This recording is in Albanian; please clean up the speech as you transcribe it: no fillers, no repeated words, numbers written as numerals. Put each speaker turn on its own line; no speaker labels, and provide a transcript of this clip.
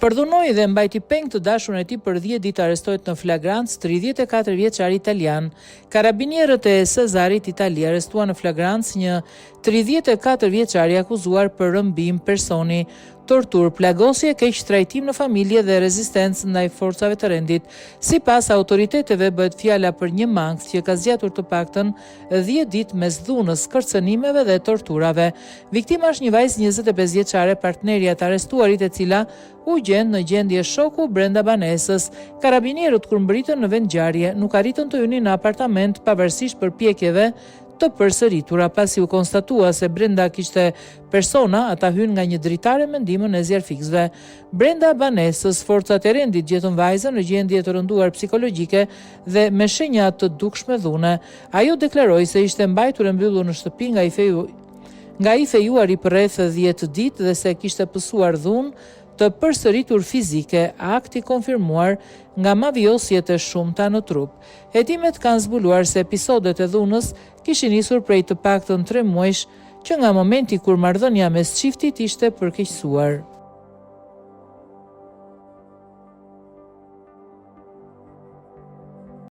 Përdhunoi dhe mbajti peng të dashurën e tij për 10 ditë arrestohet në flagrancë 34 vjeçari italian. Karabinierët e Sazzarit Itali arrestuan në flagrancë një 34 vjeçar i akuzuar për rrëmbim personi, torturë, plagosje, keqtrajtim në familje dhe rezistencë ndaj forcave të rendit. Sipas autoriteteve bëhet fjala për një makth që ka zgjatur të paktën 10 ditë mes dhunës, kërcënimeve dhe torturave. Viktima është një vajzë 25 vjeçare, partnerja e të arrestuarit e cila u gjend në gjendje shoku brenda banesës. Karabinierët kur mbërritën në vendngjarje nuk arritën të hynin në apartament pavarësisht përpjekjeve të përsëritura, pasi u konstatua se brenda kishte persona, ata hynë nga një dritare me ndihmën e zjarrfikësve. Brenda banesës, forcat e rendit gjetën vajzën në gjendje të rënduar psikologjike dhe me shenja të dukshme dhune. Ajo deklaroi se ishte mbajtur e mbyllur në shtëpi nga i feju nga i fejuari për rreth 10 ditë dhe se kishte pësuar dhunë të përsëritur fizike, akt i konfirmuar nga mavijosjet e shumta në trup. Hetimet kanë zbuluar se episodet e dhunës kishin nisur prej të paktën 3 muajsh që nga momenti kur marrëdhënia mes çiftit ishte përkeqësuar.